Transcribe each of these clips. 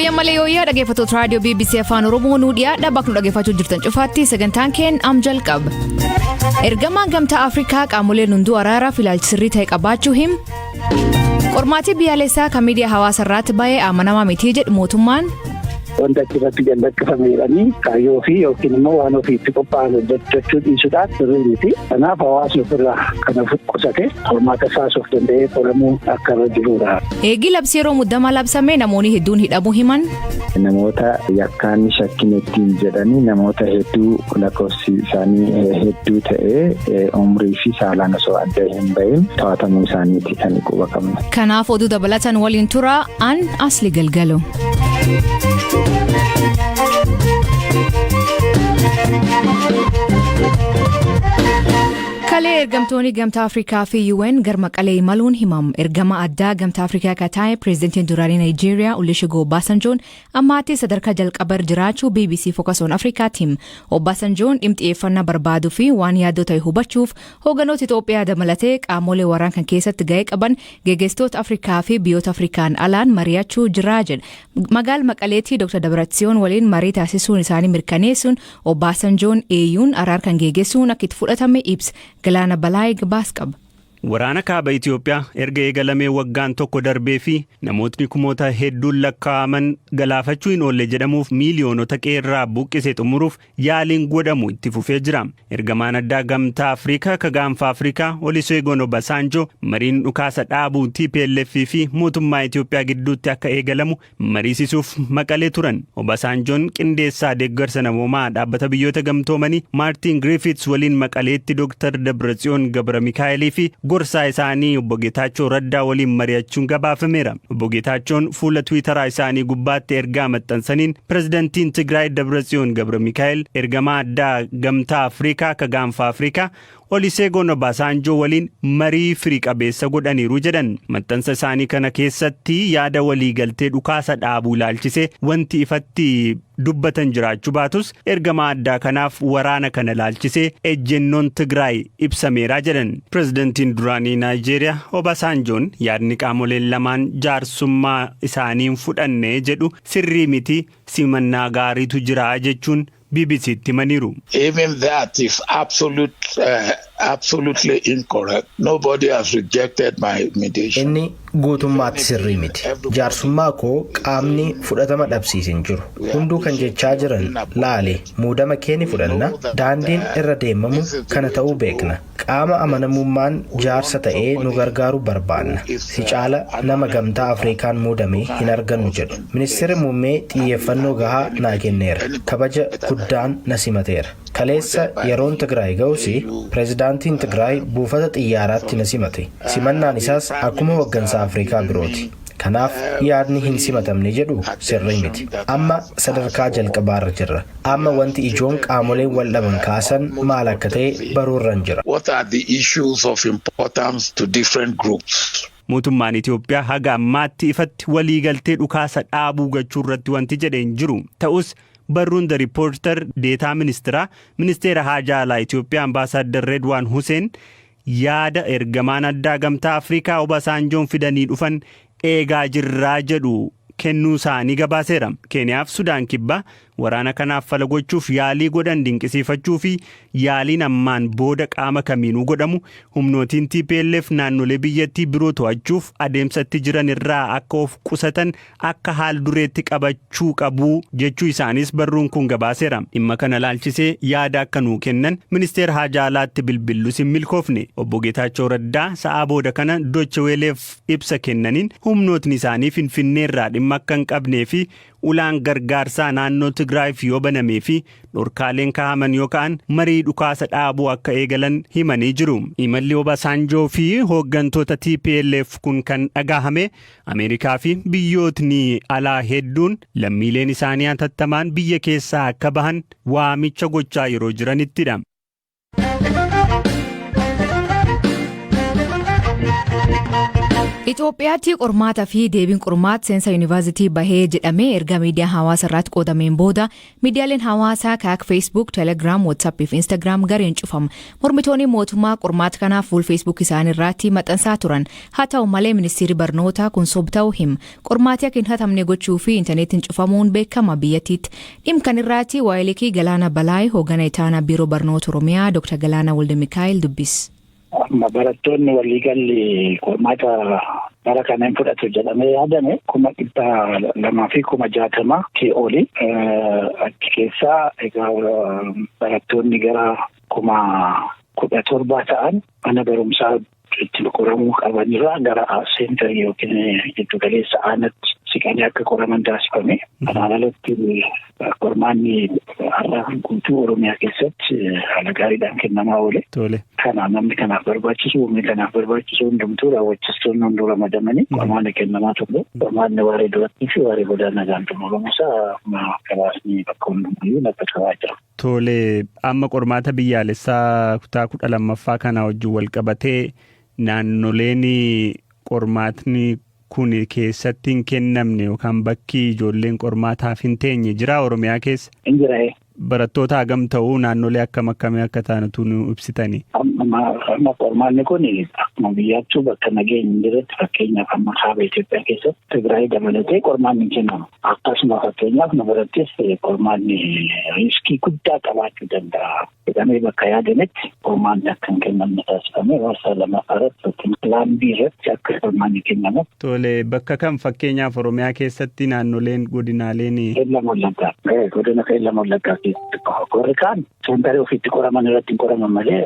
Yooyya malee yooyyaa dhaggeeffattoota raadiyoo BBC Afaan Oromoo nuu dhiyaadha bakka nu dhaggeeffachuu jirtan cufaatti sagantaan keen am jalqaba. Ergamaan gamtaa Afrikaa qaamoleen hunduu araaraaf ilaalcha sirrii ta'e qabaachuu him. Qormaatii biyyaalessaa kan miidiyaa hawaasa irraatti ba'ee amanamaa mitii jedhu mootummaan. Wanta achirratti gad lakkifame jedhanii kaayyoo ofii yookiin immoo waan ofii itti qophaa'an hojjechuu dhiisuudhaan sirrii miti. Kanaaf hawaasni ofirraa kan of qusate qormaata isaas of danda'ee qoramuu akka irra jirudha. Eegii labsii yeroo muddamaa labsame namoonni hedduun hidhamuu himan. Namoota yakkaan shakkine ittiin jedhanii namoota hedduu lakkoofsi isaanii hedduu ta'e umrii fi saalaan osoo adda hin bahin to'atamuu isaaniiti kan quba qabnu. Kanaaf oduu dabalatan waliin tura an asli galgalo. Kalee ergamtoonni Gamtaa Afrikaa fi UN gara Maqalee imaluun himamu. Ergama addaa Gamtaa Afrikaa kan ta'e pireezidantiin duraanii Naayijeeriyaa Olusegun Obasanjoon ammaatti sadarkaa jalqabar jiraachuu BBC Focus on Africaatti hima. Obasanjoon dhimma xiyyeeffannaa barbaaduu fi waan yaaddoo ta'e hubachuuf hoogganoota Itoophiyaa dabalatee qaamolee waraan kan keessatti ga'ee qaban geggeessitoota Afrikaa fi biyyoota Afrikaan alaan mari'achuu jira jedha. Magaala Maqaleetti Dr. Dabratsiyoon waliin marii taasisuun isaanii mirkaneessuun Obasanjoon AU'n araar kan geggeessuun akka itti fudhatame ibsa. Galaana Balaayee gabaas qaba. Waraana kaaba Itoophiyaa erga eegalamee waggaan tokko darbee fi namootni kumoota hedduun lakkaa'aman galaafachuu hin oolle jedhamuuf miiliyoonota qeerraa buqqise xumuruuf yaaliin godhamu itti fufee jira. Ergamaan addaa gamtaa Afrikaa ka gaanfa Afrikaa Olusegun Obasanjo mariin dhukaasa dhaabuu TPLF fi mootummaa Itoophiyaa gidduutti akka eegalamu mariisisuuf maqalee turan. Obasanjoon qindeessaa deeggarsa namoomaa dhaabbata biyyoota gamtoomanii Maartiin Griffiths waliin maqaleetti Dr. Dabratsiyoon Gabra Mikaa'elii fi gorsaa isaanii obbo Geetaachoo Raddaa waliin mari'achuun gabaafameera. Obbo Geetaachoon fuula Tiwiitaraa isaanii gubbaatti ergaa maxxansaniin pirezidantiin Tigraay Dabratsiyoon Gabra Mikaa'el ergamaa addaa gamtaa Afrikaa ka gaanfa Afrikaa Olusegun Obasanjoo waliin marii firii qabeessa godhaniiru jedhan. Maxxansa isaanii kana keessatti yaada walii galtee dhukaasa dhaabuu ilaalchisee wanti ifatti dubbatan jiraachuu baatus ergamaa addaa kanaaf waraana kana ilaalchisee ejjennoon Tigraay ibsameera jedhan. Pirezidantiin duraanii Naayijeeriyaa Obasanjoon yaadni qaamoleen lamaan jaarsummaa isaaniin fudhanne jedhu sirrii miti simannaa gaariitu jira jechuun BBCtti himaniiru. Even that is absolutely incorrect. Nobody has rejected my mediation. Inni guutummaatti sirrii miti. Jaarsummaa koo qaamni fudhatama dhabsiise hin jiru. Hunduu kan jechaa jiran laale muudama kee ni fudhanna daandiin irra deemamu kana ta'uu beekna. Qaama amanamummaan jaarsa ta'ee nu gargaaru barbaanna. Si caala nama gamtaa Afrikaan muudame hin argannu jedhu. Ministeerri muummee xiyyeeffannoo gahaa naa kenneera. Kabaja guddaan na simateera. Kaleessa yeroon Tigraay ga'us pireezidaantiin Tigraay buufata xiyyaaraatti na simate. Simannaan isaas akkuma hooggansa Afrikaa birooti. Kanaaf yaadni hin simatamne jedhu sirrii miti. Amma sadarkaa jalqabaarra jirra. Amma wanti ijoon qaamoleen wal dhaban kaasan maal akka ta'e baruurran jira. What are the issues of importance to different groups? Mootummaan Itoophiyaa haga ammaatti ifatti waliigaltee dhukaasa dhaabuu gachuu irratti wanti jedhe hin jiru. Ta'us barruun The Reporter deetaa ministeeraa ministeera haajaa alaa Itoophiyaa Ambaasaadder Redwaan Hussein yaada ergamaan addaa gamtaa Afrikaa Obasanjoon fidanii dhufan eegaa jirraa jedhu kennuu isaanii gabaaseera. Keeniyaaf Sudaan kibbaa waraana kanaaf fala gochuuf yaalii godhan dinqisiifachuu fi yaaliin ammaan booda qaama kamiinuu godhamu humnootiin TPLF naannolee biyyattii biroo to'achuuf adeemsatti jiran irraa akka of qusatan akka haal dureetti qabachuu qabu jechuu isaanis barruun kun gabaaseera. Dhimma kana laalchisee yaada akka nuu kennan ministeera haajaa alaatti bilbillus hin milkoofne. Obbo Geetaachoo Raddaa sa'aa booda kana Deutsche Welleef ibsa kennaniin humnootni isaanii Finfinneerraa dhimma akka hin qabnee fi ulaan gargaarsaa naannoo Tigraayiif yoo banamee fi dhorkaaleen kaa'aman yoo ka'an marii dhukaasa dhaabuu akka eegalan himanii jiru. Imalli Obasanjoo fi hooggantoota TPLF kun kan dhagahame Ameerikaa fi biyyootni alaa hedduun lammiileen isaanii hatattamaan biyya keessaa akka bahan waamicha gochaa yeroo jiranittidha. Itoophiyaatti qormaataa fi deebiin qormaata seensa yuunivarsiitii bahee jedhamee erga miidiyaa hawaasaa irratti qoodameen booda miidiyaaleen hawaasaa kan akka Facebook, Telegram, WhatsApp fi Instagram gareen cufama. Mormitoonni mootummaa qormaata kanaaf fuul Facebook isaanii irratti maxxansaa turan. Haa ta'u malee, ministeerri barnootaa kun soba ta'uu hima. Qormaatii akka hin hatamne gochuu fi intarneetiin cufamuun beekama biyyattiitti. Dhimma kan irratti Waayilikii Galaana Balaay, hoogganaa itaanaa Biiroo Barnoota Oromiyaa, Dr. Galaana Waldemikaayil dubbis. Amma barattoonni waliigalli qormaata bara kana hin fudhatu jedhamee yaadame 260,000 oli. Achi keessaa egaa barattoonni gara 17,000 ta'an mana barumsaa itti qoramuu qabanirraa gara seentarii yookiin giddu galeessa aanatti siqanii akka qoraman taasifame. Kanaan alatti qormaanni har'a guutuu Oromiyaa keessatti haala gaariidhaan kennamaa oole. Kanaaf namni kanaaf barbaachisu, humni kanaaf barbaachisu hundumtuu, raawwachiistoonni hunduu ramadamanii qormaanni kennamaa ture. Qormaanni waaree durattii fi waaree booda nagaan xumuramuusaa gabaasni bakka hundumayyuu lafa qabaa jira. Tole, amma qormaata biyyaalessaa kutaa 12ffaa kana wajjin wal qabatee naannoleen qormaatni kun keessatti hin kennamne yookaan bakki ijoolleen qormaataaf hin teenye jira Oromiyaa keessa? Hin jira. Barattoota hagam ta'uu, naannolee akkam akkamii akka ta'an nu ibsitanii? Amma qormaanni kun akkuma biyyaattuu bakka nageenyi hin jirretti, fakkeenyaaf amma kaaba Itoophiyaa keessatti Tigraay dabalatee, qormaanni hin kennamu. Akkasuma fakkeenyaaf nu birattis qormaanni riiskii guddaa qabaachuu danda'a jedhamee bakka yaadametti qormaanni akka hin kennamne taasifamee, marsaa lammaffaa irratti yookiin plan B irratti akka qormaanni kennamu. Tole, bakka kam fakkeenyaaf Oromiyaa keessatti naannoleen, godinaaleen? Qeellam Wallaggaa. Godina Qeellam Wallaggaa keessatti warri kaan seentarii ofiitti qoraman irratti hin qoraman malee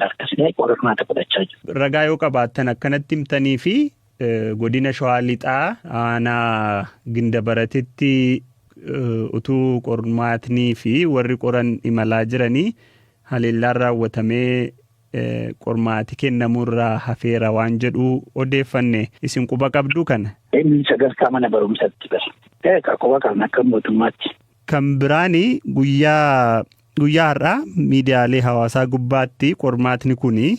akkasuma qormaata fudhachaa jiru. Ragaa yoo qabaattan akkanatti himtanii fi godina Shawaa Lixaa aanaa Gindabaratitti utuu qormaatnii fi warri qoran imalaa jiranii haleellaan raawwatamee qormaati kennamurraa hafeera waan jedhu odeeffanne, isin quba qabdu kana? Inni sadarkaa mana barumsaatti bara. Quba qabna akka mootummaatti. Kan biraani guyyaa guyyaa har'aa miidiyaalee hawaasaa gubbaatti qormaatni kuni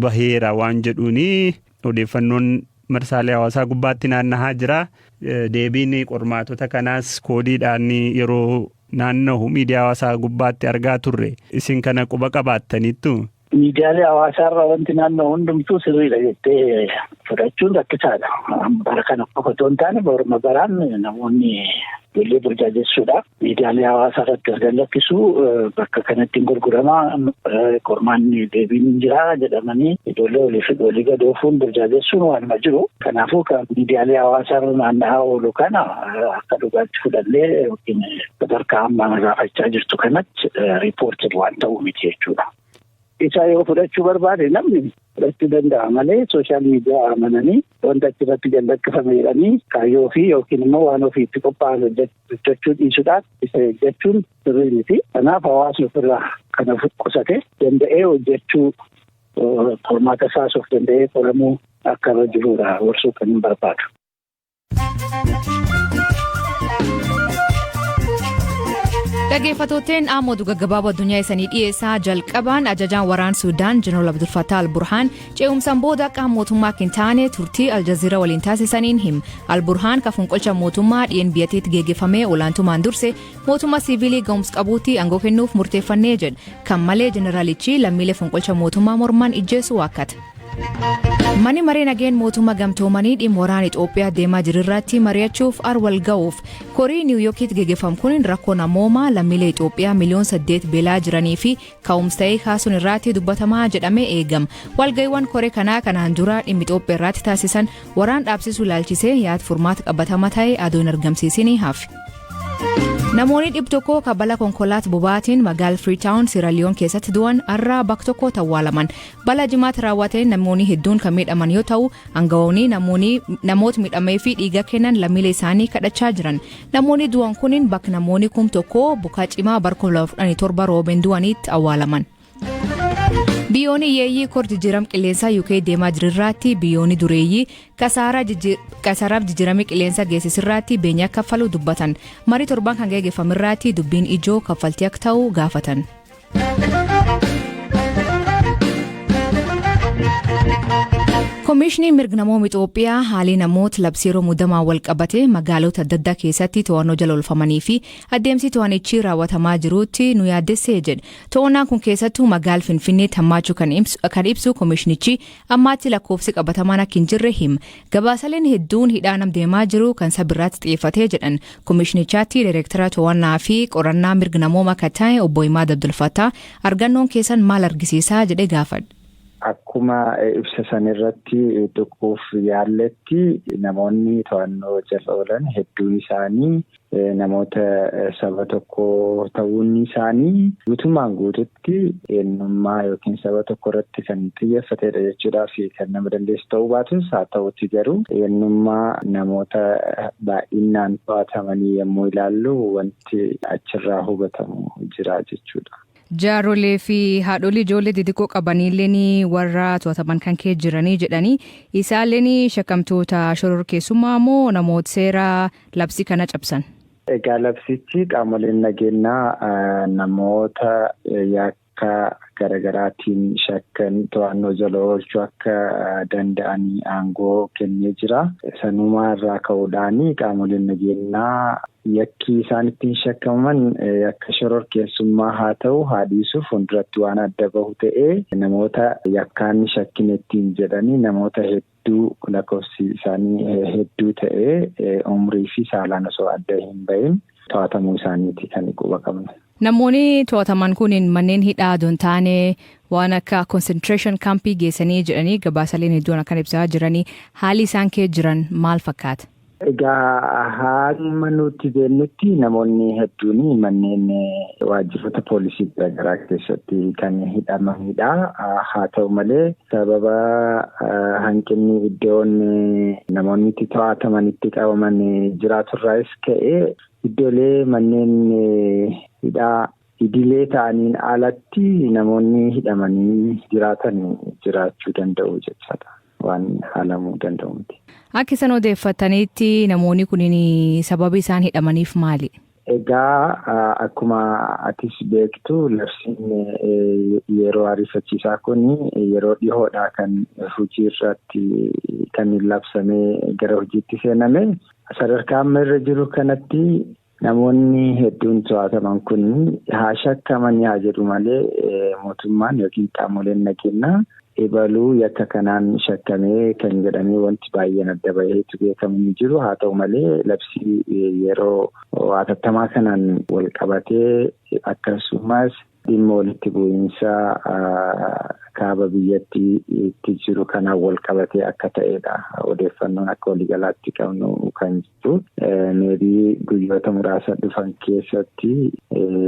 baheera waan jedhuuni odeeffannoon marsaalee hawaasaa gubbaatti naannahaa jira. Deebiin qormaatota kanaas koodiidhaan yeroo naannahu miidiyaa hawaasaa gubbaatti argaa turre. Isin kana quba qabaattaniittu? Miidiyaalee hawaasaarra wanti naannoo hundumtuu sirriidha jettee fudhachuun rakkisaadha. Bara kana qofa otoo hin taane, baruma baraan namoonni ijoollee burjaajessuudhaaf miidiyaalee hawaasaa irratti erga lakkisuu, bakka kanatti hin gurguramaa, qormaanni deebiin hin jira jedhamanii ijoollee olii fi olii gad oofuun burjaajessuun waanuma jiru. Kanaafuu kan miidiyaalee hawaasaa irra naanna'aa oolu kana akka dhugaatti fudhannee yookiin sadarkaa ammaa gaafachaa jirtu kanatti reported waan ta'uu miti jechuudha. Isa yoo fudhachuu barbaade namni fudhachuu danda'a malee, social media amananii wanta achirratti gad lakkifame jedhanii kaayyoo fi yookiin immoo waan ofiitti qophaa'an hojjechuu dhiisuudhaan isa eeggachuun sirrii miti. Kanaaf hawaasni ofirraa kana qusate danda'ee hojjechuu, qormaata isaas of danda'ee qoramuu akka irra jirudha gorsuu kan hin barbaadu. Dhaggeeffattootni, amma oduu gaggabaaboo addunyaa isanii dhiyeessaa. Jalqabaan, ajajaan waraan Suudaan Jeneraal Abdul Al Burhaan ce'umsaan booda qaama mootummaa akka hin taane turtii Aljazeera waliin taasisaniin him. Al Burhaan ka fonqolcha mootummaa dhiyeen biyyattiitti geggeeffamee olaantummaan durse, mootummaa siivilii ga'umsa qabuutti aangoo kennuuf murteeffannee jedha. Kan malee jeneraalichi lammiilee fonqolcha mootummaa morman ijjeessu waakkata. Manni maree nageen mootummaa gamtoomanii dhimma waraana Itoophiyaa deemaa jiru irratti mari'achuuf wal ga'uuf korii Niiwuyoorkitti geggeeffamu kun rakkoo namoomaa lammiilee Itoophiyaa 8 miliyoona beelaa jiranii fi ka'umsa ta'ee kaasuun irratti dubbatamaa jedhamee eegama. Walga'iiwwan koree kanaa kanaan dura dhimma Itoophiyaa irratti taasisan waraan dhaabsisuu ilaalchisee yaada furmaata qabatamaa ta'e adoo hin argamsiisin hafe. Namoonni 100 ka balaa konkolaataa boba'aatiin magaala Freetown, Sierra keessatti du'an har'a bakka tokko awwaalaman. Balaa Jimaata raawwateen namoonni hedduun kan miidhaman yoo ta'u, aangawoonni namoota miidhamee fi dhiiga kennan lammiilee isaanii kadhachaa jiran. Namoonni du'an kunin bakka namoonni 1000 bokkaa cimaa bara 2017 roobeen du'anitti awwaalaman. Biyyoonni hiyyeeyyii kor jijjiirama qilleensaa UK deemaa jirirraatti biyyoonni dureeyyii kasaaraaf jijjiirama qilleensaa geessisirraatti beenyaa kaffaluu dubbatan. Marii torban kan geggeeffamirraatti dubbiin ijoo kaffaltii akka ta'u gaafatan. Koomishiniin mirga namooma Itoophiyaa haalli namoota labsii yeroo muddamaan wal qabate magaalota adda addaa keessatti to'annoo jala oolfamanii fi adeemsi to'annichi raawwatamaa jirutti nu yaaddessee jedhe. To'annaan kun keessattuu magaala Finfinneetti hammaachuu kan ibsu koomishinichi, ammaatti lakkoofsi qabatamaan akka hin jirre hima. Gabaasaleen hedduun hidhaa nam deemaa jiru kan sabirraatti xiyyeeffatee jedhan. Koomishinichaatti Daayireektara to'annaa fi qorannaa mirga namooma akka ta'e Obbo Imaad Abdulfattaa argannoon keessan maal argisiisaa jedhee gaafadhe. Akkuma ibsa sanirratti tuquuf yaalletti, namoonni to'annoo jala oolan hedduun isaanii namoota saba tokko ta'uun isaanii guutummaan guututti eenyummaa yookiin saba tokko irratti kan xiyyeeffatedha jechuudhaaf kan nama dandeessu ta'uu baatus, haa ta'utti garuu eenyummaa namoota baay'inaan to'atamanii yommuu ilaallu wanti achirraa hubatamu jira jechuudha. Jaarolee fi haadholii ijoollee xixiqqoo qabaniillee warra to'ataman kan kee jiranii jedhanii, isaallee shakkamtoota shororkeessummaa moo namoota seera labsii kana cabsan? Egaa, labsichi qaamoleen nageenyaa namoota yakka garaagaraatiin shakkan to'annoo jala oolchuu akka danda'anii aangoo kennee jira. Sanumaa irraa ka'uudhaan qaamoleen nageenyaa yakki isaan ittiin shakkaman yakka shororkeessummaa haa ta'u haa dhiisu fuulduratti waan adda bahu ta'ee, namoota yakkaan shakkine ittiin jedhanii namoota hedduu lakkoofsi isaanii hedduu ta'ee umrii fi saalaan osoo adda hin bahin to'atamuu isaaniiti kan quba qabnu. Namoonni to'ataman kun manneen hidhaa osoo hin taane waan akka concentration campii geessanii jedhanii gabaasaleen hedduun akkan ibsaa jiranii, haalli isaan kee jiran maal fakkaata? Egaa, hamma nuti beeknutti namoonni hedduun manneen waajjiroota poolisii garaagaraa keessatti kan hidhamanidha. Haa ta'u malee, sababa hanqinni iddoon namoonni itti to'ataman itti qabaman jiraaturraas ka'ee iddoolee manneen hidhaa idilee ta'aniin alatti namoonni hidhamanii jiraatan jiraachuu danda'u jechaadha. Waan haalamuu danda'u miti. Akka isaan odeeffatanitti namoonni kunniin sababi isaan hidhamaniif maali? Egaa, akkuma atis beektu, labsiin yeroo ariifachiisaa kun yeroo dhihoodha kan hojii irratti kan labsamee gara hojiitti seename. Sadarkaa amma irra jiru kanatti namoonni hedduun to'ataman kun haa shakkamanii haa jedhu malee, mootummaan yookiin qaamoleen nageenyaa ebaluu yakka kanaan shakkamee kan jedhamee wanti baay'een adda baheetu beekamu hin jiru. Haa ta'u malee, labsii yeroo hatattamaa kanaan wal qabatee, akkasumas dhimma walitti bu'iinsa kaaba biyyattiitti jiru kanaan wal qabatee akka ta'edha odeeffannoon akka waliigalaatti qabnu kan jiru. Maybe guyyoota muraasa dhufan keessatti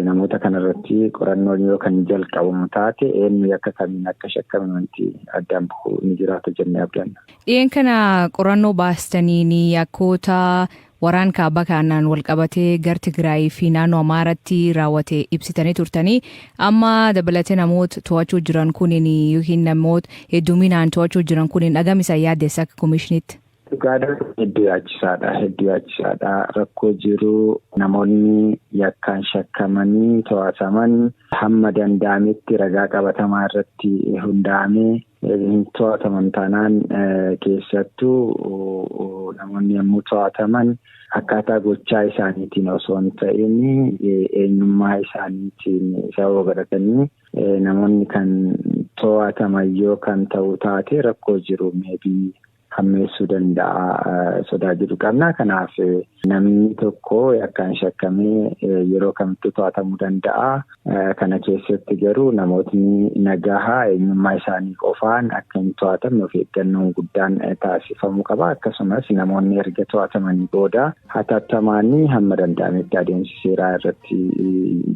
namoota kanarratti qorannoon yoo kan jalqabamu taate, eenyu yakka kamiin akka shakkame wanti addaan bahu ni jiraata jennee abdanna. Dhiyeenya kana qorannoo baastaniin yakkoota waraan kaaba kanaan wal qabatee gar Tigraayii fi naannoo Amaaraatti raawwate ibsitanii turtanii, amma dabalatee namoota to'achuu jiran kuniin yookiin namoota hedduminaan to'achuu jiran kuniin dhagam isa yaaddeessa akka koomishiniitti? Dhugaadhaan hedduu yaachisaadha. Hedduu yaachisaadha. Rakkoo jiru, namoonni yakkaan shakkamanii to'ataman hamma danda'ametti ragaa qabatamaa irratti hundaa'amee hin to'ataman taanaan, keessattuu namoonni yommuu to'ataman akkaataa gochaa isaaniitiin osoo hin ta'in eenyummaa isaaniitiin sababa godhatanii namoonni kan to'ataman yoo kan ta'u taate, rakkoo jiru maybe hammeessuu danda'a sodaa jiru qabna. Kanaaf namni tokko yakkaan shakkamee yeroo kamittuu to'atamuu danda'a. Kana keessatti garuu namootni nagahaa eenyummaa isaanii qofaan akka hin to'atamne of eeggannoon guddaan taasifamuu qaba. Akkasumas namoonni erga to'atamanii booda hatattamaanii hamma danda'ametti adeemsi seeraa irratti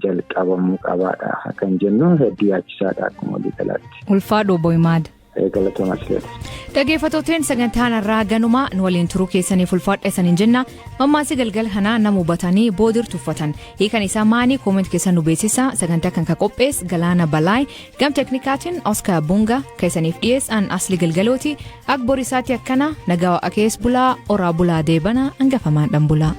jalqabamuu qabaadha. Kan jennu hedduu yaachisaadha akkuma waliigalaatti. Ulfaadhu, Obbo Imaad. Galatooma sileeti. Dhaggeeffattooteen, sagantaan irraa ganuma nu waliin turuu keessaniif ulfaadha isaniin jenna. Mammaasii galgal kanaa nama hubatanii boodir tuffatan. Hiikan isaa maanii? Comment keessan nu beeksisa. Sagantaa kan ka qophees Galaana Balaay, gam teknikaatiin Oskar Bunga, keessaniif dhiyeessan Asli Galgalooti. Ak borisaatti akkana nagaa waaqa keessa bulaa, oraa bulaa, deebana hangafamaan dhan bulaa.